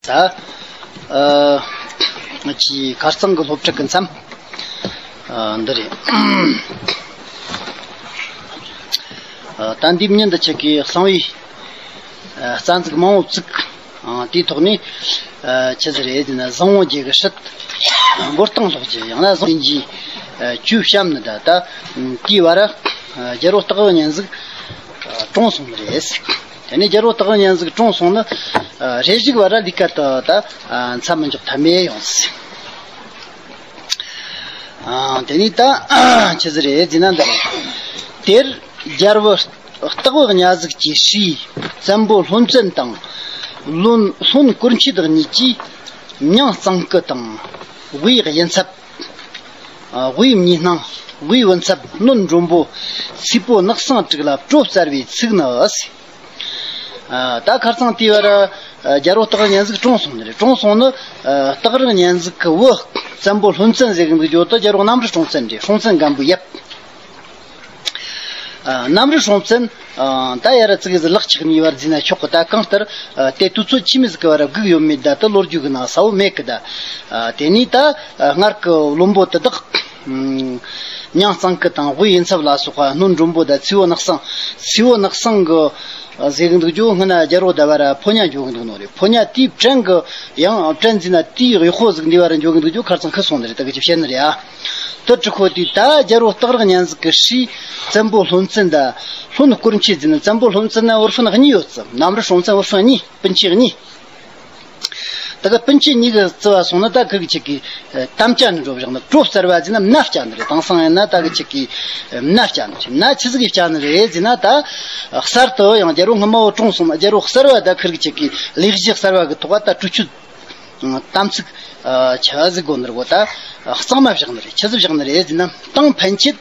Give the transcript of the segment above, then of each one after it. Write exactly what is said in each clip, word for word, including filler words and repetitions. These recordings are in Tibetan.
ད། ཨ། ང་ཅི་ཁ་རྩང་གི་སློབ་ཕྲུག་གི་མཚམས། ཨ། འདི་རེད། ཨ། ད་འདི་མཉམ་དུ་ཆེ་གི་གསང་བའི། ཨ། རྩ་འཛུགས་མང་བོ་བཙུགས། ཨ། དེའི་ཐོག་ནས། ཨ། ཆི་ཟིག་རེད་ཟེར་ན་བཟང་བོ་རྒྱལ་གི་སྲིད། མགོ་རྟིང་སློག་རྒྱུ་ཡང་ན་བཟང་གི། ཨ། ཅུ་བཤམས་ནི་ད་ད། དེའི་བར། ཨ། རྒྱལ་པོ་སྟག་གི་གཉན་གཟིགས། ཨ། གྲོངས་སོང་ནི་རེད། དེ་ནས་རྒྱལ་པོ་སྟག་གི་གཉན་གཟིགས་གྲོངས་སོང་ནི། ཨ། རེ་ཞིག་བར་ལས་ཀ་དུ་ད། ཨ། མཚམས་མི་འཇོག་ཐབས་མེད་ཡོང་ཟིག་ཨ། དེ་ནས་ད་ཆི་ཟིག་རེད་ཟེར་ན་འདི་རེད། དེར་རྒྱལ་པོ་སྟག་གི་གཉན་གཟིགས་ཀྱི་སྲས་བཙན་པོ་ལྷུན་བཙན་དང་། ལྷུན་ལྷུན་དཀོར་མཆེད་གཉིས་ཀྱིས་མྱང་གཙང་སྐུ་དང་། དབུས་གཡུལ་འཚབ། ཨ། དབུས་མྱི་སྣང་། དབུས་འུ་འཚབ། སྣོད་མགྲོན་པོ། ཚིལ་པོ་ནག་སང་དྲུག་ལ་བྲོ་བཙལ་བའི་ཚིག་ནི། ཨ། ད་ཁ་རྩང་དེའི་བར། ཨ། རྒྱལ་པོ་སྟག་གཉན་གཟིགས་གྲོངས་སོང་ནི་རེད། གྲོངས་སོང་ནི། ཨ། སྟག་གི་གཉན་གཟིགས་ཀྱི་བུ་བཙན་པོ་ལྷུན་བཙན་ཟེར་གི་འདུག་རྒྱུ་དེ་རྒྱལ་པོ་གནམ་རི་སྲོང་བཙན་རེད། སྲོང་བཙན་སྒམ་པོའི་ཡབ། ཨ། གནམ་རི་སྲོང་བཙན། ཨ། ད་ཡར་ཙིག་གེ་ཟིག་ལག་ཆགས་ནས་བར་འཛིན་ན་ཆོག་གི། ད་གང་ལྟར། ཨ། དེ་དུས་ཚོད་ཕྱི་མི་ཟིག་གི་བར་སྒུག་ཡོད་མེད་ད་དེ་ལོ་རྒྱུས་གི་ནང་གསལ་བོ་མེད་གི། ད། ཨ། དེ་ནས་ད། ཨ། སྔར་གི་བློན་པོ་དེ་དག་མྱང་གཙང་སྐུ་དང་དབུས་འུ་འཚབ་ལ་སོགས་པ་སྣོད་མགྲོན་པོ་དང་ཚིལ་བོ་ནག་སང་། ཚིལ་བོ་ནག་སང་གི། ཨ། ཟེར་གི་འདུག་རྒྱུ་སྔོན་ན་རྒྱལ་པོ་ཟླ་བ་ར་ཕོ་ཉ་འགྱོ་གི་འདུག་ནོ་རེད། ཕོ་ཉ་དེའི་བྲན་གི། ཡང་བྲན་ཟིན་ན་དེའི་གཡོག་པོ་ཟིག་འདི་བ་ར་འགྱོ་གི་འདུག་རྒྱུ་ཁ་རྩང་ཁུ་སོང་ནི་རེད། ད་གི་ཅི་བཤད་ནི་རེད། ཨ། དེ་གྲི་ཁོ་དེ་ད་རྒྱལ་པོ་སྟག་གི་གཉན་གཟིགས་ཀྱི་སྲས་བཙན་པོ་ལྷུན་བཙན་དང་། ལྷུན་དཀོར་མཆེད་ཟེར་ནི། བཙན་པོ་ལྷུན་བཙན་ན་བུ་སྤུན་གཉིས་ཡོད་ཙང་། གནམ་རི་སྲོང་བཙན་བུ་སྤུན་གཉིས། སྤུན་མཆེད་གཉིས། ད་གི་སྤུན་མཆེད་གཉིས་གི་རྩི་བ་སོང་ན་ད་ཁི་གི་ཆེ་གི། ཨ། གཏམ་བཅའ་ནི་འགྲོ་བཞག་ནི། བྲོ་བཙལ་བ་ཟེར་ན་མནའ་བཅའ་ནི་རེད། དེང་སང་ཡིན་ན་ད་གི་ཆེ་གི། ཨ། མནའ་བཅའ་ནི་རེད། མནའ་ཆི་ཟིག་གི་བཅའ་ནི་རེད་ཟེར་ན། ད་གསར་དུ་ཡང་རྒྱལ་པོ་སྔོན་མ་བོ་གྲོངས་སོང་ན་རྒྱལ་པོ་གསར་བ་ད་ཁི་གི་ཆེ་གི་ལས་གཞི་གསར་བ་གི་ཐོག་ག་ད་གྲོས་ཆོད། ཨ། དམ་ཚིག་ཨ། ཆི་ཟིག་དགོས་ནི་རེད་གོ། ད་གཙང་མ་བཞག་ནི་རེད། ཆི་ཟིག་བཞག་ནི་རེད་ཟེར་ན། གཏམ་ཕན་ཆད་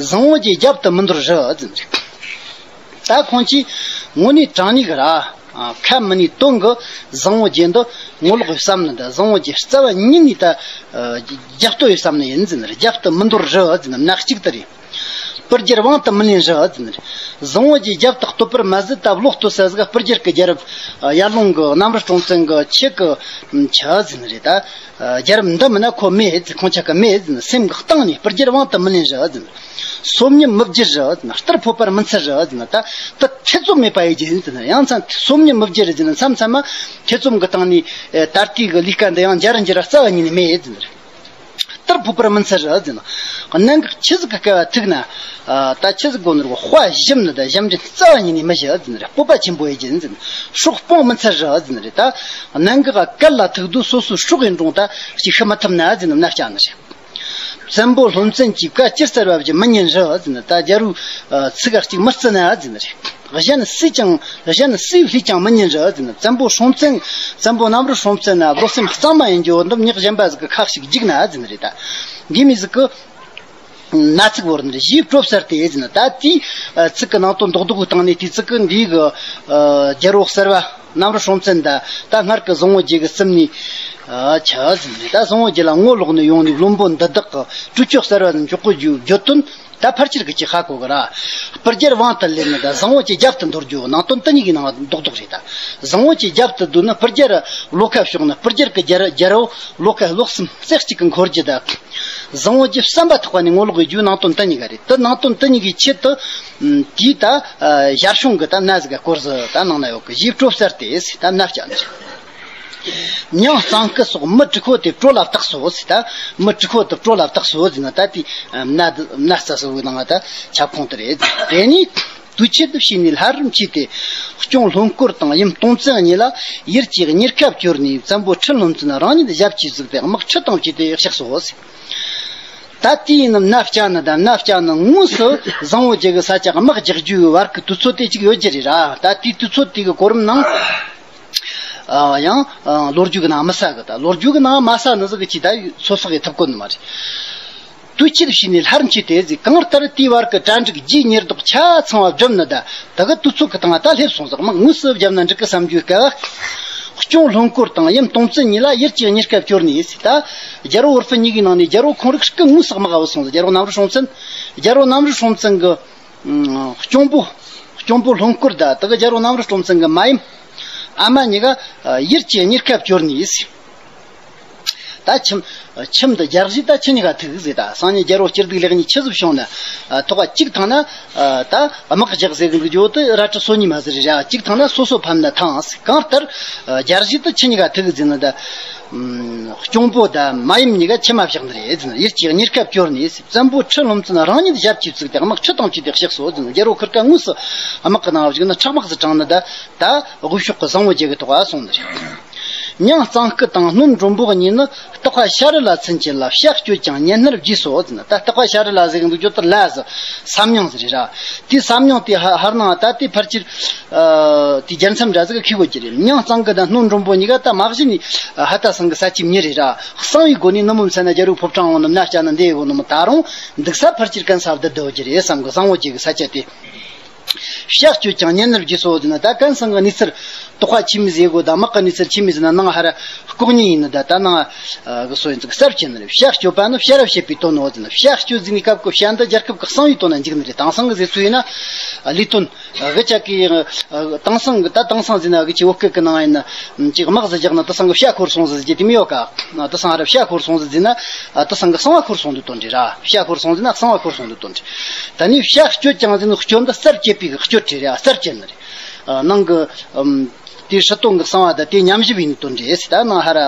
བཟང་བོ་རྒྱལ་རྒྱབ་ཏུ་མི་འདོར་རི་ཟེར་ནི་རེད། ད་ཁོང་གིས་དངོས་གནས་དྲང་གནས་གི་ར། ཨ། ཁ་མི་ནུས་དོན་གི་བཟང་བོ་རྒྱལ་འདི་ངོ་ལོག་ཡོད་བསམ་ནི། ད་བཟང་བོ་རྒྱལ་རྩ་བ་ཉིད་ནས་ད། ཨ། རྒྱབ་གཏོད་ཡོད་བསམ་ནི་ཡིན་ཟེར་ནི་རེད། རྒྱབ་ཏུ་མི་འདོར་རི་ཟེར་ནི། མནའ་གཅིག་ཏུ་རེད། སྤུ་རྒྱལ་དབང་དུ་མི་ལེན་རི་ཟེར་ནི་རེད། བཟང་བོ་རྒྱལ་རྒྱབ་ཏུ་གཏོད་པར་མ་ཟད། ད་བློ་གཏོད་ས་ཟིག་སྤུ་རྒྱལ་གི་རྒྱལ་རབས། ཨ། ཡར་ལུང་གི་གནམ་རི་སྲོང་བཙན་གི་ཆེད་གི་ཆི་ཟེར་ནི་རེད། ད། ཨ། རྒྱལ་རབས་འདི་མིན་ན་ཁོ་མེད་ཟེར། ཁོང་ཆ་གི་མེད་ཟེར་ནི། སེམས་གི་གཏིང་ནས་སྤུ་རྒྱལ་དབང་དུ་མི་ལེན་རི་ཟེར་ནི། སོམ་ཉི་མི་བསྒྱུར་རི་ཟེར་ནི། གཏེར་ཕོག་པར་མི་འཚལ་རི་ཟེར་ནི། ད་ད་ཐེ་ཚོམ་མེད་པ་ཡིན་རྒྱུ་ཡིན་ཟེར་ནི། ཡང་མཚམས་སོམ་ཉི་མི་བསྒྱུར་རི་ཟེར་ནི། མཚམས་མཚམས་མ་ཐེ་ཚོམ་གི་སྟེང་ནས། ཨ། ད་ལྟའི་གི་ལས་ཀ་འདི་ཡང་འཇར་འཇིར་རྩ་བ་ཉིད་ནས་མེད་ཟེར་ནི། གཏེར་ཕོག་པར་མི་འཚལ་རི་ཟེར་ནི། གནད་འགག་ཆི་ཟིག་གི་སྐལ་བ་ཐུག་ན། ཨ། ད་ཆི་ཟིག་དགོས་ནི་རེད། དཔའ་ཞུམ་ནི་དང་ཞབས་འདྲེན་རྩ་བ་ཉིད་ནས་མི་བྱེད་ཟེར་ནི་རེད། སྤོབས་པ་ཆེན་པོ་ཡིན་རྒྱུ་ཡིན་ཟེར་ནི། སྲོག་སྤོང་མི་འཚལ་རི་ཟེར་ནི་རེད། ད་གནད་འགག་ག་གལ་ལ་ཐུག་དུས་སོ་སོའི་སྲོག་ཡིན་རུང་ད་ཅིག་ཤི་མི་ཐུབ་ན་ཟེར་ནི་མནའ་བཅའ་ནི་རེད། བཙན་པོ་ལྷུན་བཙན་གྱིས་བཀའ་ཅི་སྩལ་བ་བཞིན་མི་ཉན་རི་ཟེར་ནི། ད་རྒྱལ་པོའི། ཨ། ཚིག་ག་གཅིག་མི་བརྩི་ན་ཟེར་ནི་རེད། གཞན་སུས་ཀྱང་གཞན་སུས་ལྷོད་ཀྱང་མི་ཉན་རི་ཟེར་ནི། བཙན་པོ་སྲོང་བཙན། བཙན་པོ་གནམ་རི་སྲོང་བཙན་ན་བློ་སེམས་གཙང་མ་ཡིན་རྒྱུ་འདི་ཉག་གཞན་པ་ཟིག་གི་ཁ་ཞིག་འཇིག་ན་ཟེར་ནི་རེད། ད་འདི་མི་ཟིག་གི་མནའ་ཚིག་བོར་ནི་རེད། ཞེས་བྲོ་བཙལ་ཏེ་ཟེར་ནི། ད་དེའི། ཨ། ཚིག་གི་ནང་དོན་རྡོག་རྡོག་གི་སྟེང་ནས་དེའི་ཚིག་གི་འདི་གི། ཨ། རྒྱལ་པོ་གསར་བ་གནམ་རི་སྲོང་བཙན་ད་ད་སྔར་གི་བཟང་བོ་རྒྱལ་གི་རྩིབ་ནས། ཨ། ཆི་ཟེར་ནི་རེད། ད་བཟང་བོ་རྒྱལ་ལ་ངོ་ལོག་ནས་ཡོང་ནས་བློན་པོ་འདི་དག་གི་གྲོས་ཆོད་གསར་བ་འཇོག་གི་རྒྱུ་བརྗོད་དོན། ད་ཕལ་ཆེར་གི་ཅིག་ཧ་གོ་གི་ར། སྤུ་རྒྱལ་དབང་དུ་ལེན་ནི་དང་བཟང་བོ་ཅིག་རྒྱབ་ཏུ་འདོར་རྒྱུ་ནང་དོན་དེ་གཉིས་ཀྱི་ནང་རྡོག་རྡོག་རེད། ད་བཟང་བོ་ཅིག་རྒྱབ་ཏུ་བསྡུ་ན་སྤུ་རྒྱལ་བློ་ཁ་ཕྱོགས་ནི། སྤུ་རྒྱལ་གྱི་རྒྱལ་རྒྱལ་པོ་བློ་ཁ་བློ་སེམས་རྩེ་གཅིག་གི་འཁོར་རྒྱུ་དང་། བཟང་བོ་ཅིག་བསམ་པ་ཐག་པ་ནས་ངོ་ལོག་གི་རྒྱུ་ནང་དོན་དེ་གཉིས་ཀ་རེད། དེ་ནང་དོན་དེ་གཉིས་ཀྱི་ཆེད་དུ། ཨམ། དེའི་ད། ཨ། ཞར་བྱུང་གི་ད་མནའ་ཟིག་ག་སྐོར་ཟིག་ད་ནང་ན་ཡོད་གི། ཞེས་བྲོ་བཙལ་ཏེ་ཟེར། ད་མནའ་བཅའ་ནི་རེད། མྱང་གཙང་སྐུ་སོགས་མི་དྲུག་པོ་དེ་བྲོ་ལ་བཏགས་སོ་ཟེར། ད་མི་དྲུག་པོ་དེ་བྲོ་ལ་བཏགས་སོ་ཟེར་ན། ད་དེ་མནའ་མནའ་བསྩལ་སོ་གི་ནང་ད་ཁྱབ་ཁོངས་དེ་རེད། དེ་ནས་དུས་ཆེན་དུ་བྱས་ནས་ལྷ་རམས་བྱས་ཏེ། སྐྱོང་ལྷུན་སྐོར་དང་ཡུམ་སྟོང་བཙན་གཉིས་ལ་ཡུལ་གྱི་གཉེར་ཁ་བསྐྱོར་ནས། བཙན་པོ་ཁྲི་ལྷུན་བཙན་རང་ཉིད་ཞབས་ཀྱིས་གཟིགས་ཏེ་དམག་ཁྲི་སྟོང་བྱས་ཏེ་གཤེགས་སོ་ཟེར། ད་དེ་ཡིན་ནམ་མནའ་བསྐྱལ་ནི་དང་མནའ་བསྐྱལ་ནི་དངོས་སུ་བཟང་བོ་རྒྱལ་གི་ས་ཆ་དམག་རྒྱག་རྒྱུའི་བར་གྱི་དུས་ཚོད་དེ་གཅིག་ཡོད་རྒྱུ་རེད་ར། ད་དེའི་དུས་ཚོད་དེ་གི་གོ་རིམ་ནང་། ཨ། ཡང་། ཨ། ལོ་རྒྱུས་ཀྱི་ནང་མི་གསལ་གི། ད་ལོ་རྒྱུས་ཀྱི་ནང་མ་གསལ་ནི་ཟིག་གི་ཅིག་ད་སོ་སོ་གི་ཐུབ་ཀོ་ནི་མ་རེད། དུས་ཆེན་བྱས་ནས་ལྷ་རམས་བྱས་ཏེ་ཟེར། གང་ལྟར་དེའི་བར་གྱི་གྲ་འགྲིག་རྒྱུའི་ཉེས་རྡོག་ཆ་ཚང་བ་བསྒྲུབས་ནི་དང་། ད་གི་དུས་ཚོད་ཀྱི་སྟེང་ད་སླེབས་སོང་ཟིག། དམག་དངོས་སུ་བརྒྱབ་ན་འགྲིག་གི་བསམ་རྒྱུའི་སྐབས། སྐྱོང་ལྷུན་སྐོར་དང་ཡུམ་སྟོང་བཙན་གཉིས་ལ་ཡུལ་གྱི་གཉེར་ཁ་བསྐྱོར་ནས་ཟེར། ད་རྒྱལ་པོ་བུ་སྤུན་གཉིས་ཀྱི་ནང་ནས་རྒྱལ་པོ་ཁོང་རིགས་སྐུ་དངོས་སུ་དམག་བུད་སོང་ཟིག། རྒྱལ་པོ་གནམ་རི་སྲོང་བཙན། རྒྱལ་པོ་གནམ་རི་སྲོང་བཙན་གྱི། ཨང་། སྐྱོང་པོ། སྐྱོང་པོ་ལྷུན་སྐོར་དང་། དེ་གི་རྒྱལ་པོ་གནམ་རི་སྲོང་བཙན་གི་མ་ཡུམ། ཨ་མ་གཉིས་ཀ་ཡུལ་གྱི་གཉེར་ཁ་བསྐྱོར་ནས། ད་ཁྱིམ་ཁྱིམ་དུ་རྒྱལ་བཞི་ད་ཁྱི་གཉིས་ཀ་ཐུག་ཟེར། ད་སང་ཉིན་རྒྱལ་པོ་སྐྱིད་སྡུག་ལེགས་ཉེས་ཆི་ཟིག་བྱུང་ན། ཐོག་གཅིག་ཐང་ན་ད་དམག་རྒྱག་ཟེར་གི་འདུག་རྒྱུ་དེ་རལ་གྲི་སོ་གཉིས་མ་ཟེར་ར། གཅིག་ཐང་ན་སོ་སོ་ཕམ་ན་ཐང་། གང་ལྟར་རྒྱལ་བཞི་ད་ཁྱི་གཉིས་ཀ་ཐུག་ཟེར་ན། ད་གཅུང་པོ་ད་མ་ཡུམ་གཉིས་ཀ་ཁྱི་མ་བཞག་ནི་རེད་ཟེར་ན། ཡུལ་གྱི་གཉེར་ཁ་བསྐྱོར་ནས། བཙན་པོ་ཁྲི་ལྷུམ་བཙན་རང་ཉིད་ཞབས་ཀྱིས་བཙུགས་ཏེ་དམག་ཁྲི་སྟོང་གཅིག་དེ་གཤེགས་སོ་ཟེར་ན། རྒྱལ་པོ་ཁིར་ཀ་དངོས་སུ་དམག་གི་ནང་བཞུགས་ན་ཁྲག་དམག་ཟིག་དྲངས་ནི། ད་ད་དབུས་ཕྱོགས་ཀྱི་བཟང་བོ་རྒྱལ་གྱི་ཐོག་ག་སོང་ནི་རེད། མྱང་གཙང་སྐུ་དང་སྣོན་སྒྲོན་འབོག་གཉིས་ནི་སྟག་པ་ཤ་རི་ལ་ཚུན་ཆད་ལ་བྱ་སྤྱོད་ཀྱང་ཉན་ནར་བགྱིས་སོ་ཟེར་ན། ད་སྟག་པ་ཤ་རི་ལ་ཟེར་གི་འདུག་རྒྱུ་དེ་ལ་ཟེར། ས་མྱང་ཟེར་རེད་ར། དེ་ས་མྱང་དེ་ཧ་ཧར་ནང་ད་དེ་ཕལ་ཆེར་དེ་རྒྱལ་མཚམས་འདྲ་ཟིག་གི་ཁེ་གོ་གྱི་རེད། མྱང་གཙང་སྐུ་དང་སྣོན་སྒྲོན་འབོག་གཉིས་ཀ་ད་མ་གཞི་ནས་ཧ་ད་སང་གི་ས་ཆའི་མྱི་རེད་ར། གསང་བའི་སྒོ་ནས་ནུབ་མོ་མཚན་ན་རྒྱལ་པོའི་ཕོ་བྲང་འོང་ནམ་ན་སྐྱ་ན་འདི་ཡི་གོ་ནུབ་མོ་ད་རུང་འདུག་ས་ཕལ་ཆེར་གན་ས་བདུད་སྡོད་ཀྱི་རེད་བསམ་གི། བཟང་བོ་རྒྱལ་གི་ས་ཆ་དེ། བྱ་སྤྱོད་ཀྱང་ཉན་ནར་བགྱིས་སོ་ཟེར་ན། ད་གན་སང་གི་གནས་ཚུལ་དོགས་པ་ཆི་མོ་ཟིག་ཡོད་གོ། ད་དམག་གི་གནས་ཚུལ་ཆི་མོ་ཟིག་ན་ནང་ཧ་ར་ལྐོག་ཉན་ཡིན་ནི། ད་ད་ནང་གི་སོ་ཡིན་ཙིག་གསར་བྱེད་ནི་རེད། བྱ་སྤྱོད་པ་ནི་བྱ་ར་བྱེད་པའི་དོན་ནོ་ཟེར་ན། བྱ་སྤྱོད་ཟིག་ནི་སྐབས་ཀྱི་བྱ་འདི་རྒྱལ་ཁབ་ཀྱི་གསང་བའི་དོན་ན་འཇུག་ནི་རེད། དེང་སང་གི་ཟེར་ཚུལ་ཡིན་ན་ལས་དོན། གི་ཅག་གི་དེང་སང་གི་ད་དེང་སང་ཟེར་ན་གི་ཅི་བོད་སྐད་གི་ནང་ཡིན་ན་ཅིག་དམག་ཟིག་རྒྱག་ན་དེ་སང་གི་བྱ་འཁོར་སོང་ཟིག་ཟེར་གི་དེ་མི་ཡོད་ཀ། དེ་སང་ཧ་ར་བྱ་འཁོར་སོང་ཟིག་ཟེར་ན། དེ་སང་གི་གསང་བ་འཁོར་སོང་དུ་དོན་རེད་ར། བྱ་འཁོར་སོང་ཟེར་ན་གསང་བ་འཁོར་སོང་དུ་དོན་རེད། ད་ནི་བྱ་སྤྱོད་ཀྱང་ཟེར་ན་སྤྱོད་འདི་རྩལ་བསྐྱེད་པའི་གི་སྤྱོད་རེད་ར། རྩལ་བསྐྱེད་ནི་རེད། ནང་གི་དེ་སྲིད་དོན་གི་གསང་བ་ད་དེ་ཉམས་ཞིབ་ཡིན་དོན་རེད། ད་ནང་ཧ་ར་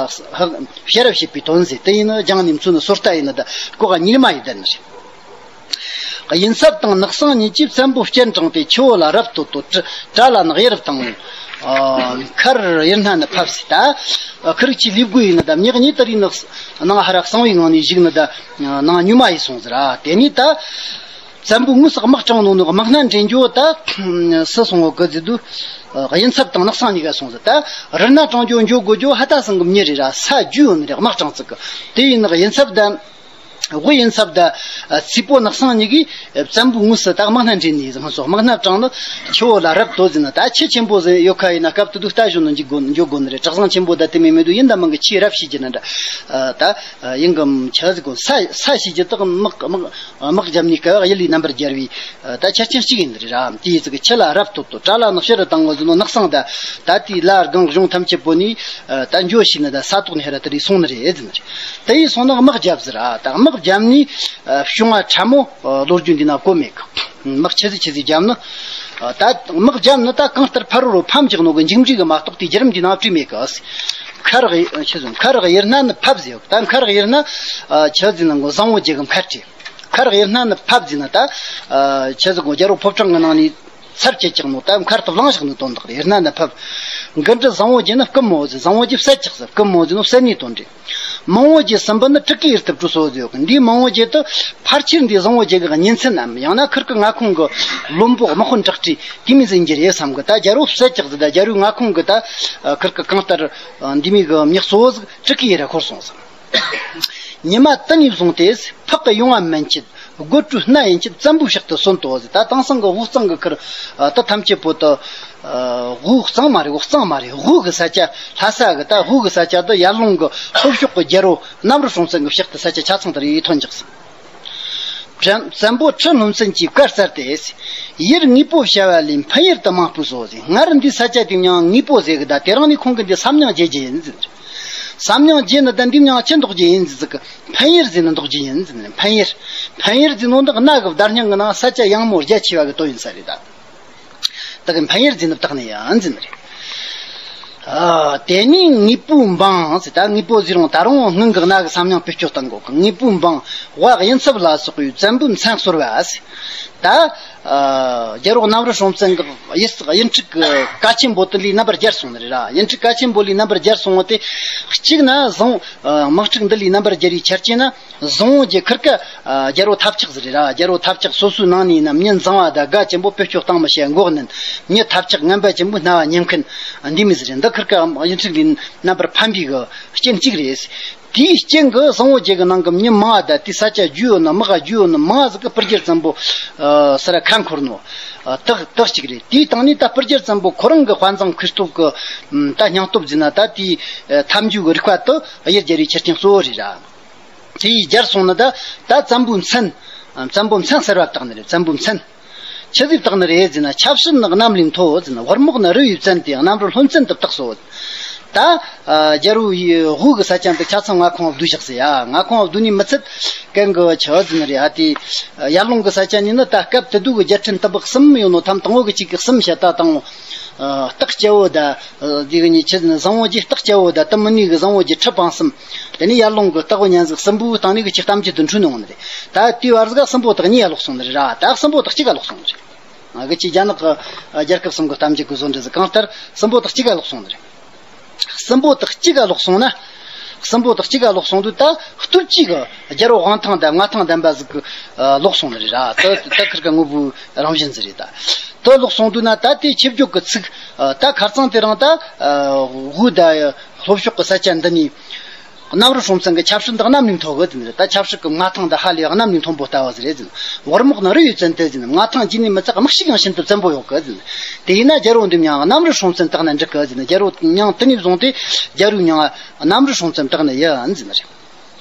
བྱ་ར་བྱེད་པའི་དོན་ཟེར་དེ་ཡིན་ན་སྦྱང་ནས་མཚོན་ན་སོ་ལྟ་ཡིན་ན་ད་ལྐོག་གཉིས་མ་ཡིན་ད་ནི་རེད། གཡུལ་འཚབ་དང་ནགས་གསང་གཉིས་ཀྱིས་བཙན་པོ་སྤྱན་དྲངས་ཏེ་ཆུ་བོ་ལ་རབ་ཏུ་བཏོད། དྲ་ལ་ནག་གཡུ་རབ་དང་། མཁར་གཡུ་སྣ་ནི་ཕབ་ཟེར། ད་ཁིར་ཆུ་ལུས་དགོས་ཡིན་ན་ད་མྱི་གཉིས་དེ་རིགས་ནགས་ནང་ཧ་ར་གསང་བའི་ངང་ནས་བཞུགས་ནི་ད་ནང་སྨྱོ་མ་ཡིན་སོང་ཟེར་ར། དེ་ནས་ད་བཙན་པོ་དངོས་སུ་དམག་དྲངས་ནོ་ནི་དམག་སྣ་འདྲེན་རྒྱུ་ད་སུ་སོང་བ་གི་ཟེར་དུས། གཡུལ་འཚབ་དང་ནགས་གསང་གཉིས་ཀ་སོང་ཟེར། ད་རི་སྣ་དྲངས་རྒྱུ་འགྱོ་དགོས་རྒྱུ་ཧ་ད་སང་གི་མྱི་རེད་ར། ས་རྒྱུས་ཡོད་ནི་རེད། དམག་དྲངས་ཙིག་གི་དེ་ཡིན་ནི་གཡུལ་འཚབ་ད། དབུ་གཡུལ་འཚབ་དང་། སྲས་པོ་ནགས་གསང་གཉིས་ཀྱིས་བཙན་པོའི་དངོས་སུ་ད་དམག་སྣ་འདྲེན་ནས་ང་ཚོ་དམག་སྣ་དྲངས་ནི་ཆུ་བོ་ལ་རབ་བཏོད་ཟེར་ན། ད་ཆུ་ཆེན་པོ་ཟིག་ཡོད་ཁ་ཡིན་ན་སྐབས་དེ་དུས་རྟ་ཞོན་ནི་འཇུག་དགོ་འཇུག་དགོ་ནི་རེད། གྲྭ་ཚང་ཆེན་པོ་ད་དེ་མིན་མི་འདུག་ཡིན་ད་མིན་གི་ཆུ་རབ་བྱེད་ཀྱི་ན་འདྲ། ད་ཡིན་གི་ཆ་ཟིག་གོ། ས་ས་བྱེད་ཀྱི་དག་དམག་དམག་དམག་རྒྱབ་ནས་སྐབས་གཡུལ་ལས་རྣམ་པར་རྒྱལ་བའི་ད་ཆ་རྐྱེན་གཅིག་ཡིན་ནི་རེད་ར། དེ་ཡི་ཚིག་གི་ཆུ་ལ་རབ་བཏོད་དོ། དྲ་ལ་ནག་ཤར་དང་ངོ་ཟེར་ནོ་ནགས་གསང་ད་ད་དེའི་ལ་སྒང་གཞུང་ཐམས་ཅད་པོ་ནས་ད་འགྱོ་ཤེས་ནི་ད་ས་ཐོག་ནས་ཧ་ར་དེ་རིགས་སོང་ནི་རེད་ཟེར་ནི་རེད། དེ་ཡིས་སོང་ན་དམག་རྒྱབ་ཟེར་ར། ད་དམག་རྒྱབ་ནས་བྱུང་བ་ཕྲ་མོ་ལོ་རྒྱུས་འདི་ན་གོ་མེད་གི། དམག་ཆི་ཟིག་ཆི་ཟིག་རྒྱབ་ནི། ད་དམག་རྒྱབ་ནི་ད་གང་ལྟར་ཕ་རོལ་རོ་ཕམ་རྒྱག་ནོ་གི་མཇུག་འབྲས་གི་མ་གཏོགས་དེ་བརྒྱུད་རིམ་འདི་ན་བྲིས་མེད་གི། མཁར་གཡུ་ཆི་ཟེར། མཁར་གཡུ་སྣ་ནི་ཕབ་ཟེར། ད་མཁར་གཡུ་སྣ་ཆི་ཟེར་ན་གོ་བཟང་བོ་རྒྱལ་གི་མཁར་བྲིས། མཁར་གཡུ་སྣ་ནི་ཕབ་ཟེར་ན་ད་ཆི་ཟེར་གོ་རྒྱལ་པོ་ཕོ་བྲང་གི་ནང་ནས། ཚར་བཅད་ཀྱང་ནོ་ད་མཁར་དུ་བླངས་བཞག་ནི་དོན་དག་རེད། སྣ་ནི་ཕབ། མགུལ་འབྲུ་བཟང་བོ་རྒྱལ་ནི་བསྐུམ་མོ་ཟེར། བཟང་བོ་རྒྱལ་བསད་ཀྱག་ཟེར། བསྐུམ་མོ་ཟེར་ནོ་བསད་ནི་དོན་རེད། མང་བོ་རྒྱལ་སྲིན་པོ་ནི་དྲུག་གིས་ཡིར་ཐུབ་གྲུ་སོ་ཟེར་ཡོད་གི། འདིའི་མང་བོ་རྒྱལ་དུ་ཕལ་ཆེར་འདི་བཟང་བོ་རྒྱལ་གི་གཉེན་ཚན་ནམ་ཡང་ན་ཁིར་གི་མངའ་ཁོངས་གི་བློན་པོ་དམག་དཔོན་དྲག་ཁྲིས་དེ་མི་ཟིན་གྱི་རེད་བསམ་གི། ད་རྒྱལ་པོ་བསད་ཀྱག་ཟེར། ད་རྒྱལ་པོའི་མངའ་ཁོངས་གི་ད་ཁིར་གི་གང་ལྟར་འདི་མི་གི་མྱི་གཙོ་བོ་ཟིག་དྲུག་གིས་ཡིར་འཁོར་སོང་ཟེར། ཉི་མ་དེ་ནས་བཟུང་སྟེ་ཕག་གི་ཡོང་བ་མན་ཆད། དགོད་བྲོའི་སྣ་ཡན་ཆད་བཙན་པོའི་ཕྱག་ཏུ་སོན་ཏོ་ཟེར། ད་དེང་སང་གི་དབུས་གཙང་གི་ཁུར་ད་ཐམས་ཅད་པོ་ད་དབུས་གཙང་མ་རེད། དབུས་གཙང་མ་རེད། དབུས་གི་ས་ཆ་ལྷ་ས་གི་ད་དབུས་གི་ས་ཆ་ད་ཡར་ཀླུང་གི་ལྷོ་ཕྱོགས་གི་རྒྱལ་པོ་གནམ་རི་སྲོང་བཙན་གི་ཕྱག་ཏུ་ས་ཆ་ཆ་ཚང་དེ་རིགས་ཐོན་འཇག་ཟེར། བཙན་བཙན་པོ་ཁྲི་ལྷུན་བཙན་གྱིས་བཀའ་སྩལ་ཏེ། ཡུལ་དངོས་པོ་བྱ་བ་ལས་འཕན་ཡུལ་དུ་མ་སྤོས་སོ་ཟེར། སྔར་འདི་ས་ཆ་དེ་མྱང་དངོས་པོ་ཟེར་གི། ད་དེ་རིང་ནས་ཁོང་གི་འདི་ས་མྱང་བརྗེ་རྒྱུ་ཡིན་ཟེར། ས་མྱང་བརྗེ་ནི་ད་འདི་མྱང་ཆི་འདོགས་རྒྱུ་ཡིན་ཟེར་གི། འཕན་ཡུལ་ཟེར་ནི་འདོགས་རྒྱུ་ཡིན་ཟེར་ནི། འཕན་ཡུལ། འཕན་ཡུལ་ཟེར་ནོ་འདི་གནའ་གི་བརྡ་རྙིང་གི་ནང་ས་ཆ་ཡངས་མོ་རྒྱ་ཆེ་བ་གི་དོན་ཡིན་ས་རེད་ད། ད་གི་འཕན་ཡུལ་ཟེར་ནི་བཏགས་ནི་ཡིན་ཟེར་ནི་རེད། ཨ། དེ་ནས་དངོས་པོའི་འབངས་ཟེར། ད་དངོས་པོ་ཟེར་རུང་ད་རུང་སྔོན་གི་གནའ་གི་ས་མྱང་བེད་སྤྱོད་གཏང་དགོས་གི། དངོས་པོའི་འབངས་དབའ་གཡུལ་འཚབ་ལ་སོགས་པའི་བཙན་པོའི་མཚན་གསོལ་བ་ཟེར། ད། ཨ། རྒྱལ་པོ་གནམ་རི་སྲོང་བཙན་གྱི་གཡུལ་གཡུལ་འཕྲུལ་གྱི་བཀའ་ཆེན་པོ་དེ་ལས་རྣམ་པར་རྒྱལ་སོང་ནི་རེད་ར། གཡུལ་འཕྲུལ་བཀའ་ཆེན་པོ་ལས་རྣམ་པར་རྒྱལ་སོང་བ་དེ། གཅིག་ན་བཟང་། ཨ། དམག་འཁྲུག་འདི་ལས་རྣམ་པར་རྒྱལ་བའི་ཆ་རྐྱེན་ན། བཟང་བོ་རྒྱལ་ཁུར་ཀ། ཨ། རྒྱལ་པོ་ཐབས་ཆག་ཟིག་རེད་ར། རྒྱལ་པོ་ཐབས་ཆག་སོ་སོའི་ནང་ནས་ཡིན་ན་མྱི་འཛིང་བ་དང་དགའ་ཆེན་པོ་བེད་སྤྱོད་གཏང་མི་བྱེད་འགོག་ནན། མྱི་ཐབས་ཆག་ངན་པ་ཆེན་པོ་རྣ་བ་ཉན་མཁན་འདི་མི་ཟིག་རེད། འདི་ཁུར་ཀ་གཡུལ་འཕྲུག་ལས་རྣམ་པར་ཕམ་པའི་གི་རྐྱེན་གཅིག་རེད། དེའི་རྐྱེན་གྱིས་བཟང་བོ་རྒྱལ་གྱི་ནང་གི་མྱི་མང་བ་དང་དེའི་ས་ཆ་རྒྱུས་ཡོད་ན་དམག་རྒྱུས་ཡོད་ན་མང་བ་ཟིག་གིས་སྤུར་རྒྱལ་བཙན་པོ་ཟེར་ཁ་འཁོར་ནོ་དག་དག་ཅིག་རེད། དེའི་སྟེང་ནས་ད་སྤུར་རྒྱལ་བཙན་པོ་ཁོ་རང་གི་དཔའ་མཛངས་མཁས་སྟོབས་ཀྱི་ད་སྙིང་སྟོབས་ཟེར་ན་ད་དེའི་ཐབས་འཇུག་གི་རིག་པ་དེ་གཡུལ་རྒྱལ་བའི་ཆ་རྐྱེན་གཙོ་བོ་རེད་ར། དེ་ཡིས་རྒྱལ་སོང་ན་ད་ད་བཙན་པོའི་མཚན། བཙན་པོའི་མཚན་གསོལ་བ་བཏབ་ནི་རེད། བཙན་པོའི་མཚན། ཆི་ཟིག་བཏགས་ནི་རེད་ཟེར་ན། ཆབ་སྲིད་ནི་གནམ་ལས་མཐོ་ཟེར་ན། དབར་མོག་ནི་རི་བས་བཙན་ཏེ། གནམ་རི་ལྷོ་མཚན་དུ་བཏགས་སོ། ད་རྒྱལ་པོ་དབུས་ཀྱི་ས་ཆ་འདི་ཆ་ཚང་མངའ་ཁོངས་བསྡུས་བཞག་ཟེར་ཡ། མངའ་ཁོངས་བསྡུས་ནི་མི་ཚད་གན་གི་ཆི་ཟེར་ནི་རེད། ཨ་དེ་ཡར་ཀླུང་གི་ས་ཆ་ནས་ནི་ད་སྐབས་དེ་དུས་ཀྱི་རྒྱལ་ཕྲན་དུམ་བུ་གསུམ་ཡོད་ནོ། ཐམ་དང་བོ་གི་གཅིག་གི་གསུམ་བཤད་ད་དང་བོ། སྟག་སྐྱ་བོ་ད། དེ་གི་གཉིས་ཆི་ཟེར་ན། བཟང་བོ་རྒྱུད་སྟག་སྐྱ་བོ་ད། དེ་མིན་ནི་གི་བཟང་བོ་རྒྱུད་ཁྲི་པང་གསུམ། དེ་ནས་ཡར་ཀླུང་གི་སྟག་བུ་གཉན་གཟིགས་གསུམ་པོའི་སྟེང་ནས་གི་ཅིག་གཏམ་རྒྱུད་དེ་འཁྲུལ་ནས་འོང་ནི་རེད། ད་དེའི་བར་ཟིག་ག་སྲིན་པོ་སྟག་གཉིས་ཡར་ལོག་སོང་ནི་རེད་ར། ད་སྲིན་པོ་སྟག་གཅིག་ག་ལོག་སོང་ནི་རེད། ང་གི་ཅིག་རྒྱ་ནག་གི་རྒྱལ་ཁབ་གསུམ་གི་གཏམ་རྒྱུད་གི་བཟོ་འདྲ་ཟིག་གང་ལྟར་སྲིན་པོ་སྟག་གཅིག་ག་ལོག་སོང་ནི་རེད། སྲིན་པོ་སྟག་གཅིག་ག་ལོག་སོང་ན། སྲིན་པོ་སྟག་གཅིག་ག་ལོག་སོང་དུས་ད་སྟོད་ཀྱི་རྒྱལ་པོ་དབང་ཐང་ལྡན་མངའ་ཐང་ལྡན་པ་ཟིག་གི་ལོག་སོང་ནི་རེད་ར། ད་ད་ཁིར་ཀ་དངོས་པོའི་རང་བཞིན་ཟིག་རེད། ད་དེ་ལོག་སོང་དུས་ན་ད་དེ་ཆིབས་བསྒྱུར་གི་ཚིག་ད་ཁ་རྩང་དེ་རིང་ད་དབུས་ད་ལྷོ་ཕྱོགས་གི་ས་ཆ་འདི་ནས། གནམ་རི་སྲོང་བཙན་གྱི་ཆབ་སྲིད་འདི་གནམ་ནས་མཐོ་གི་ཟེར་ནི་རེད། ད་ཆབ་སྲིད་ཀྱི་མངའ་ཐང་འདི་ཧ་ལས་གནམ་ནས་མཐོན་པོ་ལྟ་བུ་ཟིག་རེད་ཟེར་ནི། དབར་མོག་ནི་རི་ཡི་བཙན་ཏེ་ཟེར་ནི། མངའ་ཐང་རྒྱུད་ནས་མི་ཚད་དམག་ཤུགས་ཡང་ཤིན་ཏུ་བཙན་པོ་ཡོད་གི་ཟེར་ནི། དེ་ཡིན་ན་རྒྱལ་པོ་འདི་མྱིང་གནམ་རི་སྲོང་བཙན་བཏགས་ན་འགྲིག་གི་ཟེར་ནི། རྒྱལ་པོ་མྱིང་དེ་ནས་བཟུང་སྟེ་རྒྱལ་པོའི་མྱིང་གནམ་རི་སྲོང་བཙན་བཏགས་ནི་ཡིན་ཟེར་ནི་རེད།